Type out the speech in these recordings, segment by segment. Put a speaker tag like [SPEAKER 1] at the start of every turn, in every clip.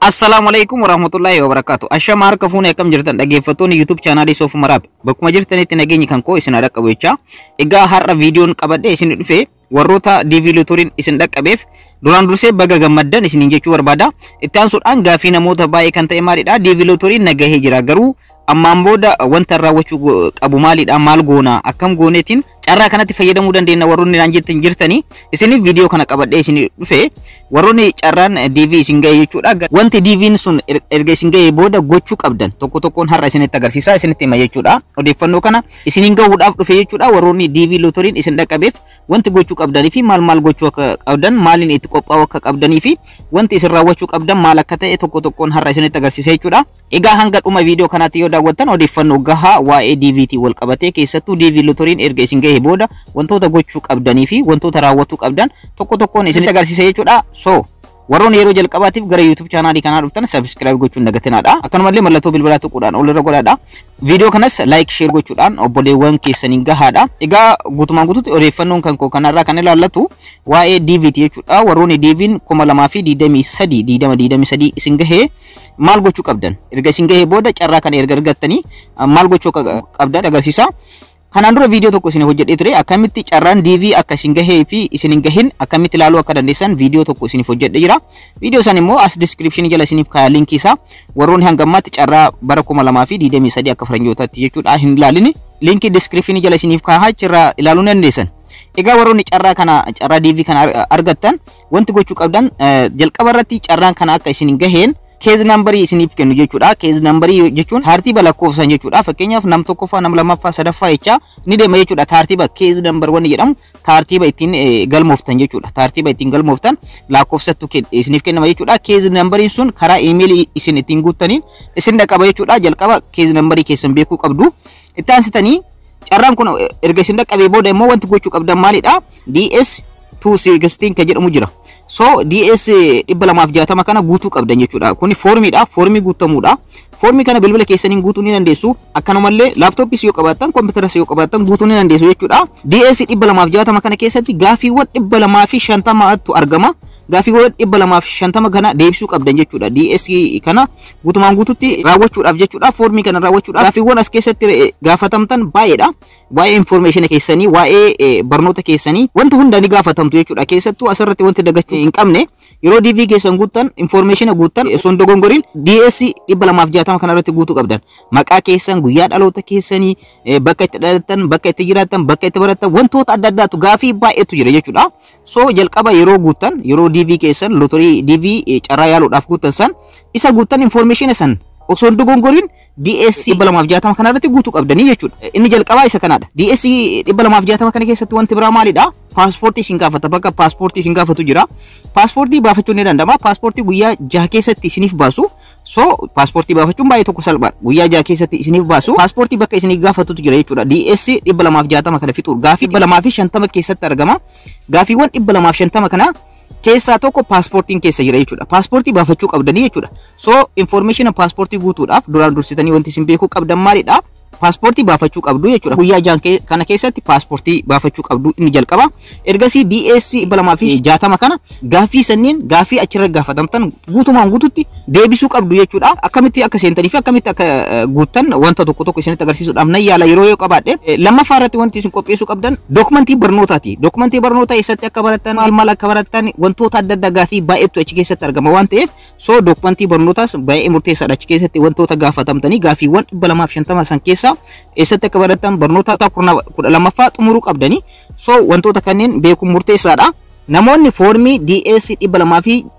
[SPEAKER 1] Assalaamu alaikum warahmatullahi wabarakatuh. Ashama harka fuune, akkam jirtan dhaggeeffattoonni YouTube chaanaalii Soofuu Maraab? Bakkuma jirtanitti nageenyi kan koo isin dhaqqabu jecha. Egaa har'a viidiyoon qabadhee isin dhufe warroota DV Lootoriin isin dhaqqabeef duraan dursee baga gammaddan isiniin jechuu barbaada. Itti aansuudhaan gaafii namoota baay'ee kan ta'e maalidha? DV Lootoriin nagahee jira, garuu ammaan booda wanta raawwachuu qabu maalidha? Maal goona? Akkam gooneetiin carraa kanatti fayyadamuu dandeenya warroonni naan jettan jirtanii, isiniif viidiyoo kana qabadhee isin dhufe. Warroonni carraan DV isin gahe jechuudha. Wanti DV'n sun erga isin gahee booda gochuu qabdan tokko tokkoon har'a isinitti agarsiisaa, isinitti hima jechuudha. Odeeffannoo kana isiniin gahuudhaaf dhufe jechuudha. Warroonni DV lootoriin isin dhaqqabeef wanti gochuu qabdanii fi maal maal gochuu akka qabdan, maaliin itti qophaa'uu akka qabdanii fi wanti isin raawwachuu qabdan maal akka ta'e tokko tokkoon har'a isinitti agarsiisa jechuudha. Egaa hanga dhuma viidiyoo kanaatti yoo daawwattan odeeffannoo gahaa waa'ee DVT wal qabatee, keessattuu DV lootoriin erga isin gahee booda wantoota gochuu qabdanii fi wantoota raawwachuu qabdan tokko tokkoon isinitti agarsiisa jechuudha. So warroonni yeroo jalqabaatiif gara YouTube chaanaalii kanaa dhuftan subscribe gochuun dagatinaadha. Akkanumallee mallattoo bilbilaa tuquudhaan ol irra godhaadha. Viidiyoo kanas like, share gochuudhaan obboleewwan keessaniin gahaadha. Egaa guutumaan guutuutti odeeffannoon kan koo kanarraa kan ilaallatu waa'ee DVT jechuudha. Warroonni DV'n 2023 2023 isin gahee maal gochuu qabdan? Erga isin gahee booda carraa kana erga argattanii maal gochuu qabdan agarsiisa. Kanaan dura viidiyoo tokko isin hojjedhee ture, akkamitti carraan DV akka isin gahee fi isin hin gahin akkamitti ilaaluu akka dandeessan viidiyoo tokko isiniif hojjedhee jira. Viidiyoo san immoo as description jala isiniif kaaya linkii isaa. Warroonni hanga ammaatti carraa bara 2023 akka faranjootaatti jechuudha hin ilaalin, linkii description jala isiniif kaaya, achirraa ilaaluu dandeessan. Egaa warroonni carraa kana, carraa DV kana argattan, wanti gochuu qabdan jalqaba irratti carraan kana akka isin hin gaheen case numberii isiniif kennu jechuudha. Case numberii jechuun tartiiba lakkoofsan jechuudha. Fakkeenyaaf nam tokkoffaa, nam lammaffaa, sadaffaa jechaa ni deema jechuudha. Tartiiba case number wanni jedhamu tartiiba ittiin galmooftan jechuudha. Tartiiba ittiin galmooftan lakkoofsattu isiniif kennama jechuudha. Case numberiin sun karaa iimeelii isin ittiin guuttaniin isin dhaqqaba jechuudha. Jalqaba case numberii keessan beekuu qabdu. Itti aansitanii carraan kun erga isin dhaqqabee booda immoo wanti gochuu qabdan maalidha? DS 216 kan jedhamu jira. So DS 260 kana guutuu qabdan jechuudha. Kuni foormiidha. Foormii guutamuudha. Foormii kana bilbila keessaniin guutuu ni dandeessu. Akkanumallee laaptooppis yoo qabaattan, kompiitaras yoo qabaattan guutuu ni dandeessu jechuudha. DS 260 kana keessatti gaafiiwwan 250tu argama. Gaafiiwwan 250 kana deebisuu qabdan jechuudha. DS kana guutumaan guututti raawwachuudhaaf jechuudha. Foormii kana raawwachuudhaaf gaafiiwwan as keessatti gaafatamtan baay'eedha. Waa'ee information keessanii, waa'ee barnoota keessanii wanta hunda ni gaafatamtu jechuudha. Keessattuu asirratti wanti dagachuu hin qabne, yeroo DV keessan guuttan, information guuttan osoo hin dogongoriin DS 260 kana irratti guutuu qabdan. Maqaa keessan, guyyaa dhaloota keessanii, bakka itti dhalattan, bakka itti jiraattan, bakka itti barattan, wantoota adda addaatu gaafii baay'eetu jira jechuudha. So jalqaba yeroo guuttan, yeroo DV keessan lootorii DV carraa yaaluudhaaf guuttan san isa guuttan, information san osoo hin dogongoriin DS 260 kana irratti guutuu qabdanii jechuudha. Inni jalqabaa isa kanadha. DS 260 kana keessatti wanti biraa maalidha? Paaspoortii isin gaafata. Bakka paaspoortii isin gaafatu jira. Paaspoortii baafachuun ni danda'ama. Paaspoortii guyyaa 6 keessatti isiniif baasu. So paaspoortii baafachuun baay'ee tokko salphaadha. Guyyaa 6 keessatti isiniif baasu. Paaspoortii bakka isiniif gaafatutu jira jechuudha. DS 260 kana fixuur gaafii 250 keessatti argama. Gaafiiwwan 250 kana keessaa tokko paaspoortiin keessa jira jechuudha. Paaspoortii baafachuu qabdanii jechuudha. So information paaspoortii guutuudhaaf duraan dursitanii wanti isin beekuu qabdan maalidha? Paaspoortii baafachuu qabdu jechuudha. Guyyaa 6 kana keessatti paaspoortii baafachuu qabdu inni jalqaba. Ergasii DS 260 kana gaaffii sanniin, gaaffii achirra gaafatamtan guutumaan guututti deebisuu qabdu jechuudha. Akkamitti akka seentanii fi akkamitti akka guuttan wanta tokko tokko isinitti agarsiisuudhaaf nan yaala yeroo yoo qabaadhe. Lammaffaa irratti wanti isin qopheessuu qabdan dookumentii barnootaati. Dookumentii barnootaa eessatti akka barattan, maal maal akka barattan, wantoota adda addaa gaaffii baay'eetu achi keessatti argama waan ta'eef, so dookumentii barnootaas baay'ee murteessaadha. Achi keessatti wantoota gaafatamtanii gaaffiiwwan 250 san keessaa eessatti akka barattan, barnoota 12ffaa xumuruu qabdanii, so wantoota kanneen beekuun murteessaadha. Namoonni foormii DS 260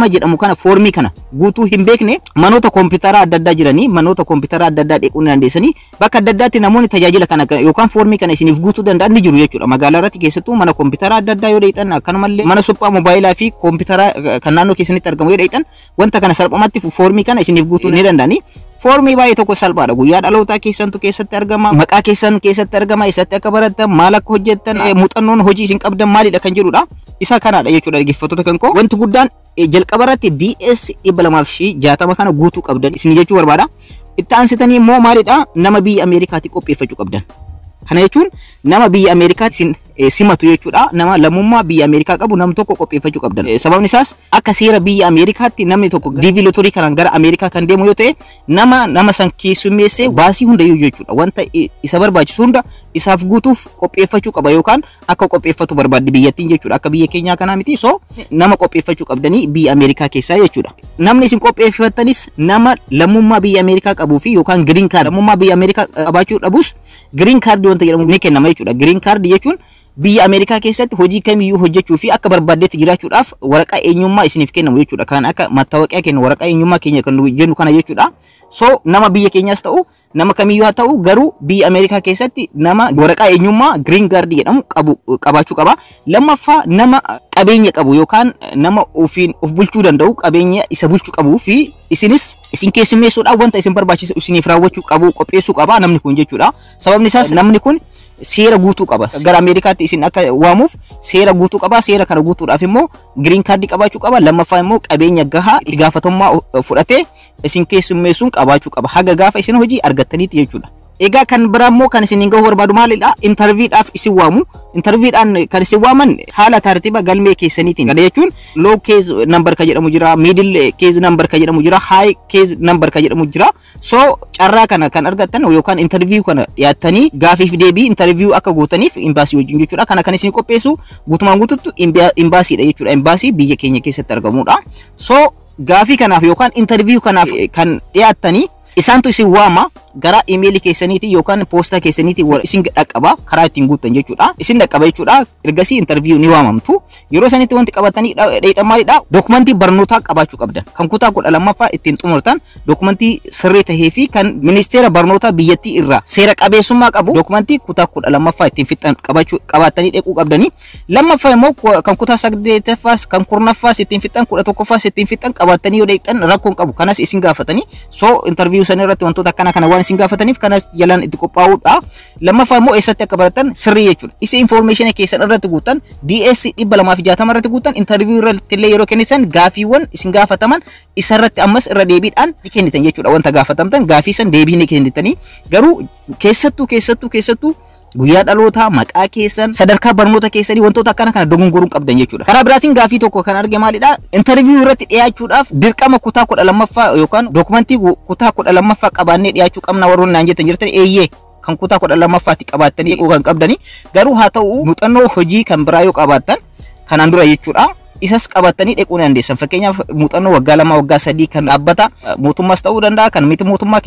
[SPEAKER 1] jedhamu kana, foormii kana guutuu hin beekne, manoota kompiitaraa adda addaa jiranii, manoota kompiitaraa adda addaa deequu ni dandeessanii. Bakka adda addaatti namoonni tajaajila kana yookaan foormii kana isiniif guutuu danda'an ni jiru jechuudha. Magaalaa irratti keessattuu mana kompiitaraa adda addaa yoo dheeyxan, akkanumallee mana suphaa moobaayilaa fi kompiitaraa kan naannoo keessanitti argamu yoo dheeyxan, wanta kana salphumatti foormii kana isiniif guutuu ni danda'ani. Foormii baay'ee tokko salphaadha. Guyyaa dhalootaa keessantu keessatti argama. Maqaa keessan keessatti argama. Eessatti akka barattan, maal akka hojjettan, muuxannoon hojii isin qabdan maalidha kan jedhudha. Isa kanadha jechuudha, dhaggeeffattoota kan koo. Wanti guddaan jalqaba irratti DS 260 kana guutuu qabdan isin jechuu barbaada. Itti aansitanii immoo maalidha? Nama biyya Ameerikaatti qopheeffachuu qabdan. Kana jechuun Nama biyya Ameerikaa isin simatu jechuudha. Nama lammummaa biyya Ameerikaa qabu nam tokko qopheeffachuu qabdan. Sababni isaas akka seera biyya Ameerikaatti namni tokko DV lottery kanaan gara Ameerikaa kan deemu yoo ta'e, nama san keessummeessee baasii hundayyuu jechuudha. Wanta isa barbaachisu hunda isaaf guutuuf qopheeffachuu qaba yookaan akka qopheeffatu barbaaddi biyyattiin jechuudha. Akka biyya keenyaa kanaa miti. So nama qopheeffachuu qabdanii biyya Ameerikaa keessaa jechuudha. Namni isin qopheeffattanis nama lammummaa biyya Ameerikaa qabuu fi yookaan green card, lammummaa biyya Ameerikaa qabaachuu dhabus green card wanta jedhamu ni kennama jechuudha. Green card jechuun biyya Ameerikaa keessatti hojii kamiyyuu hojjechuu fi akka barbaaddetti jiraachuudhaaf waraqaa eenyummaa isiniif kennamu jechuudha. Kan akka mattaawoqiyaa kennu, waraqaa eenyummaa keenya kan jennu kana jechuudha. So nama biyya keenyaas ta'u, nama kamiyyuu haa ta'u, garuu biyya Ameerikaa keessatti nama waraqaa eenyummaa green card jedhamu qabu qabaachuu qaba. Lammaffaa, nama qabeenya qabu yookaan nama ofiin of bulchuu danda'u, qabeenya isa bulchuu qabuu fi isinis isin keessummeessuudhaaf wanta isin barbaachisu isiniif raawwachuu qabu qopheessuu qaba namni kun jechuudha. Sababni isaas namni kun seera guutuu qaba. Gara Ameerikaatti isin akka waamuuf seera guutuu qaba. Seera kana guutuudhaaf immoo green card qabaachuu qaba. Lammaffaa immoo qabeenya gahaa itti gaafatamummaa fudhatee isin keessummeessuun qabaachuu qaba. Haga gaafa isin hojii argattaniitti jechuudha. Egaa kan biraa immoo kan isin gahuu barbaadu maalidha? Interviidhaaf isin waamu. Interviidhaan kan isin waaman haala tartiiba galmee keessaniitiin. Kana jechuun low case number ka jedhamu jira, middle case number ka jedhamu jira, high case number ka jedhamu jira. So carraa kana kan argattan yookaan interview kana dhiyaattanii gaafiif deebii interview akka gootaniif imbaasii wajjin jechuudha. Kana kan isin qopheessu guutumaan guututti imbaasiidha jechuudha. Imbaasii biyya keenya keessatti argamudha. So gaafii kanaaf yookaan interview kanaaf kan dhiyaattanii isaantu isin waama. Gara imeelii keessaniiti yookaan poostaa keessaniiti isin dhaqqaba, karaa ittiin guuttan jechuudha. Isin dhaqqaba jechuudha. Ergasii interview ni waamamtu. Yeroo sanitti wanti qabatanii dheeyxan maalidha? Dokumentii barnootaa qabaachuu qabdan. Kan kutaa 12ffaa ittiin xumurtan, dokumentii sirrii tahee fi kan ministeera barnootaa biyyattii irraa seera qabeessummaa qabu, dokumentii kutaa 12ffaa ittiin fixan qabachuu qabaatanii dhequu qabdanii. Lammaffaa immoo kan kutaa 8ffaas, kan 10ffaas ittiin fixan, 11ffaas ittiin fixan qabaatanii yoo dheeyxan rakkoon qabu. Kanas isin gaafatanii, so interview san irratti wantoota akkana kana waan isin gaafataniif kanas jalaan itti qophaa'uudha. Lammaffaa immoo eessatti akka baratan sirrii jechuudha. Isa information keessan irratti guutan, DS 260 irratti guutan, interview irratti illee yeroo kennitan gaafiiwwan isin gaafataman isa irratti ammas irra deebiidhaan ni kennitan jechuudha. Wanta gaafatamtan gaafii san deebii ni kennitanii, garuu keessattuu keessattuu keessattuu guyyaa dhalootaa, maqaa keessan, sadarkaa barnoota keessanii, wantoota akkana kana dogongoruun qabdan jechuudha. Karaa biraatiin gaafii tokko kan arge maalidha? Interview irratti dhiyaachuudhaaf dirqama kutaa 12ffaa yookaan dokumentii kutaa 12ffaa qabaannee dhiyaachuu qabna warroonni naan jettan jirtan, eeyyee, kan kutaa 12ffatti qabaattanii kan qabdanii, garuu haa ta'u muuxannoo hojii kan biraa yoo qabaattan kanaan dura jechuudha, isas qabatanii dhaquu ni dandeessan. Fakkeenyaaf muuxannoo waggaa 2, waggaa 3 kan dhaabbata mootummaas ta'uu danda'a, kan miti mootummaa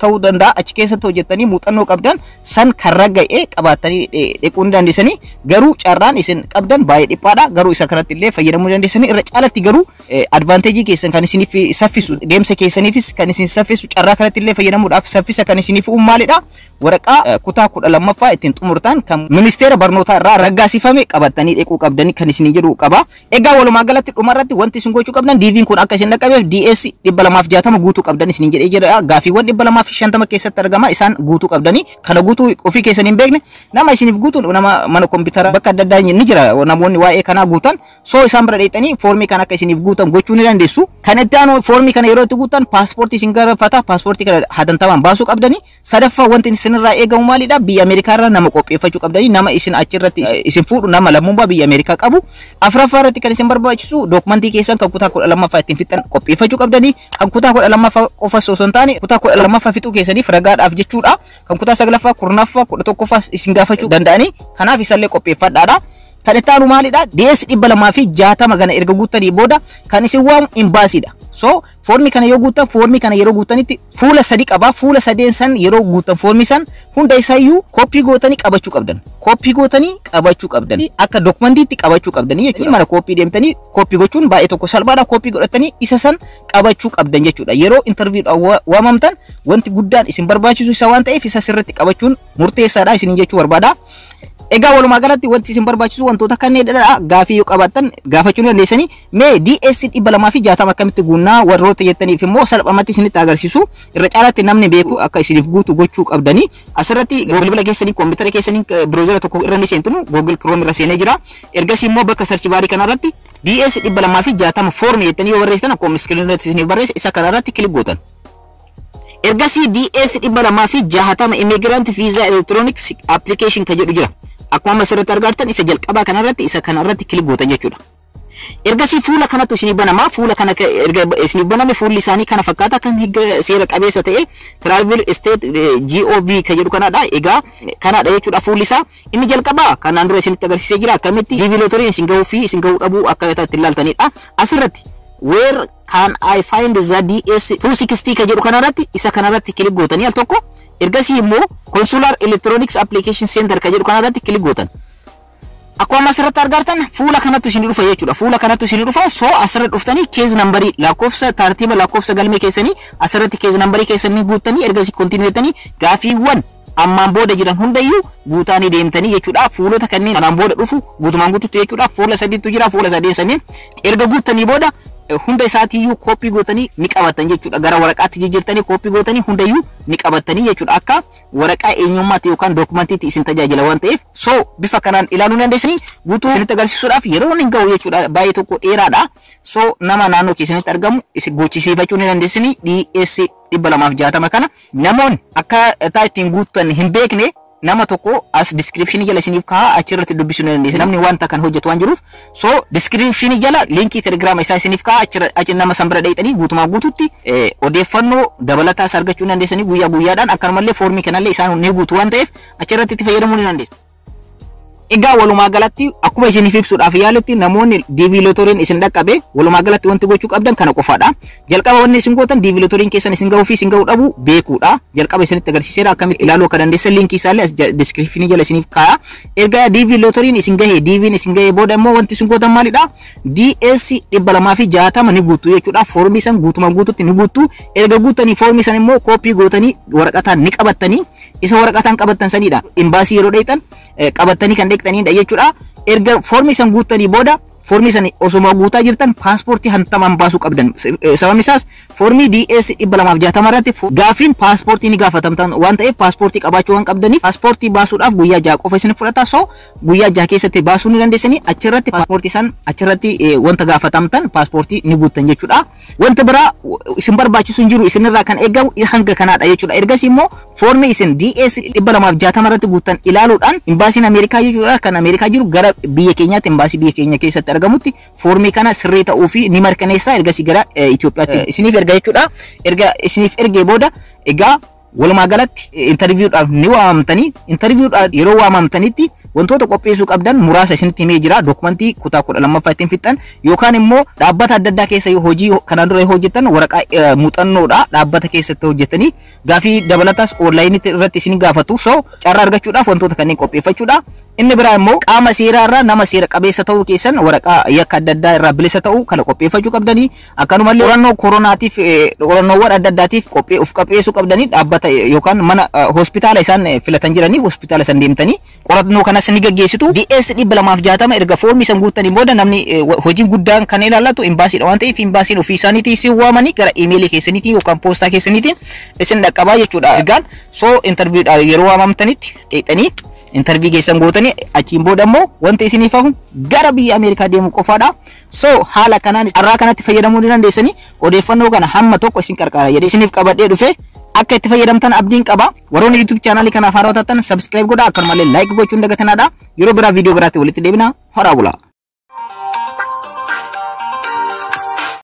[SPEAKER 1] ta'uu danda'a, achi keessatti hojjettanii muuxannoo qabdan san kan ragga'e qabatanii dhaquu ni dandeessanii. Garuu carraan isin qabdan baay'ee dhiphaadha. Garuu isa kanatti illee fayyadamuu ni dandeessanii. Irra caalatti garuu advantage keessan kan isiniif saffisu, deemsa keessaniifis kan isin saffisu, carraa kanatti illee fayyadamuudhaaf saffisa kan isiniif uumu maalidha? Waraqaa kutaa 12ffaa ittiin xumurtan kan ministeera barnootaa irraa raggaasifame qabatanii dhaquu qabdanii kan isin jedhu qaba. Egaa walumaa galatti dhumarratti wanti isin gochuu qabdan, DV'n kun akka isin dhaqqabeef DS 260 guutuu qabdan isin jedhee jira. Gaafiiwwan 250 keessatti argama, isaan guutuu qabdanii. Kana guutuu ofii keessan hin beekne, nama isiniif guutu, nama mana kompiitara bakka adda addaa ni jira namoonni waa'ee kanaa guutan. So isaan bira dheeyxanii foormii kana akka isiniif guutan gochuu ni dandeessu. Kan itti aanu, foormii kana yeroo itti guutan paaspoortii isin gaafata, paaspoortii kana hatantamaan baasuu qabdanii. Sadaffaa wanti isinirraa eegamu maalidha? Biyya Ameerikaa irraa nama qopheeffachuu qabdanii, nama isin achirratti isin fuudhu, nama lammummaa biyya Ameerikaa qabu. Afuraffaa irratti kan isin barbaachisu dookumentii keessan kan kutaa 12ffaa ittiin fixan qopheeffachuu qabdanii, kan kutaa 12ffaa qofa osoo hin taane kutaa 12ffaa fixuu keessaniif ragaadhaaf jechuudha. Kan kutaa 9ffaa, 10ffaa, 11ffaa isin gaafachuu danda'anii, kanaaf isallee qopheeffadhaadha. Kan itti aanu maalidha? DS 260 kana erga guuttanii booda kan isin waamu imbaasiidha. So foormii kana yoo guuttan, foormii kana yeroo guuttanitti fuula sadi qaba. Fuula sadeen san yeroo guuttan foormii san hunda isaayyuu kooppii gootanii qabachuu qabdan. Kooppii gootanii qabachuu qabdan. Akka dookumantiitti qabachuu qabdanii jechuudha. Mana kooppii deemtanii kooppii gochuun baay'ee tokko salphaadha. Kooppii godhatanii isa san qabachuu qabdan jechuudha. Yeroo interviidhaan waamamtan wanti guddaan isin barbaachisu isa waan ta'eef isa sirriitti qabachuun murteessaadha isiniin jechuu barbaada. Egaa walumaa galatti wanti isin barbaachisu wantoota kanneenidha. Gaafii yoo qabaattan gaafachuu ni dandeessanii. Mee DS 260 akkamitti guunnaa warroota jettaniif immoo salphumatti isinitti agarsiisu. Irra caalaatti namni beeku akka isiniif guutu gochuu qabdanii. Asirratti bilbila keessanii, koompitara keessanii, browser tokko irra ni seentunu. Google Chrome irra seenee jira. Ergasii immoo bakka search bar kanarratti DS 260 form jettanii yoo barreessitan, akkuma screen irratti isiniif barreesse isa kanarratti click gootan. Ergasii DS 260 Immigrant Visa Electronics Application kan jedhu jira. Akkuma asirratti argartan isa jalqabaa kanarratti isa kanarratti click gootan jechuudha. Ergasii fuula kanatu isinii banama. Fuula kana erga isinii baname fuulli isaanii kana fakkaata, kan seera qabeessa ta'e Travel State GOV kan jedhu kanadha. Egaa kanadha jechuudha fuulli isaa. Inni jalqabaa kanaan dura isinitti agarsiisee jira, akkamitti DV lotteryn isin gahuu fi isin gahuu dhabuu akkaataa itti ilaaltanidha. Asirratti "Where can I find the DS 260" kan jedhu kanarratti isa kanarratti click gootanii al tokko. Ergasii immoo Consular Electronics Application Center kan jedhu kanarratti click gootan. Akkuma asirratti argartan fuula kanatti isin dhufa jechuudha. Fuula kanatti isin dhufa. So asirratti dhuftanii case numberii, lakkoofsa tartiiba lakkoofsa galmee keessanii asirratti case numberii keessanii guuttanii, ergasii continue jettanii gaafiiwwan ammaan booda jiran hundayyuu guutaanii deemtanii jechuudha. Fuulota kanneen kanaan booda dhufu guutumaan guututti jechuudha. Fuula sadiitu jira. Fuula sadeen saniin erga guuttanii booda hunda isaatiiyyuu kooppii gootanii ni qabattan jechuudha. Gara waraqaatti jijjiirtanii kooppii gootanii hundayyuu ni qabattanii jechuudha. Akka waraqaa eenyummaatti yookaan dookumantiitti isin tajaajila waan ta'eef, so bifa kanaan ilaaluu dandeessanii. Guutuu isinitti agarsiisuudhaaf yeroo hin ga'u jechuudha. Baay'ee tokko dheeraadha. So nama naannoo keessanitti argamu isin gochisiifachuu ni dandeessanii. DS 260 kana namoonni akkaataa ittiin guutan hin beekne, nama tokko as description jala isiniif kaa'aa, achirratti dubbisuu ni dandeessu. Namni wanta kan hojjetu waan jiruuf, so description jala linkii Telegiraama isaa isiniif kaa'aa, achirra achi nama san bira dhaqxanii guutumaan guututti odeeffannoo dabalataas argachuu ni dandeessanii guyyaa guyyaadhaan. Akkanumallee foormii kanallee isaan ni guutu waan ta'eef, achirratti itti fayyadamuu ni dandeessu. Egaa walumaa galatti akkuma isiniif ibsuudhaaf yaaletti, namoonni DV lotteryn isin dhaqqabe walumaa galatti wanti gochuu qabdan kana qofaadha. Jalqaba wanni isin gootan DV lotteryn keessan isin gahuu fi isin gahuu dhabuu beekuudha. Jalqaba isinitti agarsiiseera akkamitti ilaaluu akka dandeessan, linkii isaallee as descriptionii jala isiniif kaa'a. Erga DV lotteryn isin gahe, DV'n isin gahe booda immoo wanti isin gootan maalidha? DS 260 ni guutu jechuudha. Foormii san guutumaan guututti ni guutu. Erga guutanii foormii san immoo kooppii gootanii waraqataan ni qabattanii, isa waraqataan qabattan sanidha. Imbaasii yeroo dheeytan qabattanii kan dheeytanidha jechuudha. Erga foormii san guuttanii booda, foormii san osuma guutaa jirtan paaspoortii hantamaan baasuu qabdan. Sababni isaas foormii DS 260 irratti gaafiin paaspoortii ni gaafatamtan waan ta'eef, paaspoortii qabaachuu waan qabdaniif, paaspoortii baasuudhaaf guyyaa 6 qofa isin fudhata. So guyyaa 6 keessatti baasuu ni dandeessanii, achirratti paaspoortii san achirratti wanta gaafatamtan paaspoortii ni guuttan jechuudha. Wanta biraa isin barbaachisu hin jiru, isinirraa kan eegamu hanga kanaadha jechuudha. Ergasii immoo foormii isin DS 260 irratti guuttan ilaaluudhaan imbaasiin Ameerikaa jechuudha, kan Ameerikaa jiru, gara biyya keenyaatti imbaasii biyya keenya keessatti argamutti foormii kana sirrii ta'uu fi ni mirkaneessa, ergasii gara Itoophiyaatti isiniif erga jechuudha. Erga isiniif ergee booda egaa walumaa galatti interviewdhaaf ni waamamtanii. Interviewdhaaf yeroo waamamtanitti wantoota qopheessuu qabdan muraasa isinitti himee jira. Dokumentii kutaa 12ffaa ittiin fixxan yookaan immoo dhaabbata adda addaa keessa hojii kanaan dura hojjettan, waraqaa muuxannoodha dhaabbata keessatti hojjetanii. Gaafii dabalataas onlaayinitti irratti isin gaafatu. So carraa argachuudhaaf wantoota kanneen qopheeffachuudha. Inni biraa immoo qaama seeraa irraa nama seera qabeessa ta'uu keessan, waraqaa yakka adda addaa irraa bilisa ta'uu kana qopheeffachuu qabdanii. Akkanumallee qorannoo koronaatiif, qorannoowwan adda addaatiif qophee of qopheessuu qabdanii. Dhaabbata yookaan mana hospitaala isaan filatan jiranii, hospitaala san deemtanii qorannoo kanas ni gaggeessitu. DS 260 erga foormii san guuttanii booda, namni hojiin guddaan kan ilaallatu imbaasiidha waan ta'eef, imbaasiin ofii isaaniitii isin waamanii gara imeelii keessaniitiin yookaan poostaa keessaniitiin isin dhaqqabaa jechuudha. Ergaan so interviewdhaaf yeroo waamamtanitti dheexanii interview keessan gootanii, achiin booda immoo wanti isiniif hafu gara biyya Ameerikaa deemuu qofaadha. So haala kanaan carraa kanatti fayyadamuu ni dandeessanii. Odeeffannoo kana hamma tokko isin qarqaara jedhee isiniif qabadhee dhufe, akka itti fayyadamtan abdiin qaba. Warroonni YouTube chaanaalii kanaaf haarawaa taatan subscribe godhaa, akkanumallee like gochuun dagatanaadha. Yeroo biraa viidiyoo biraatti walitti deebina. Horaa bulaa.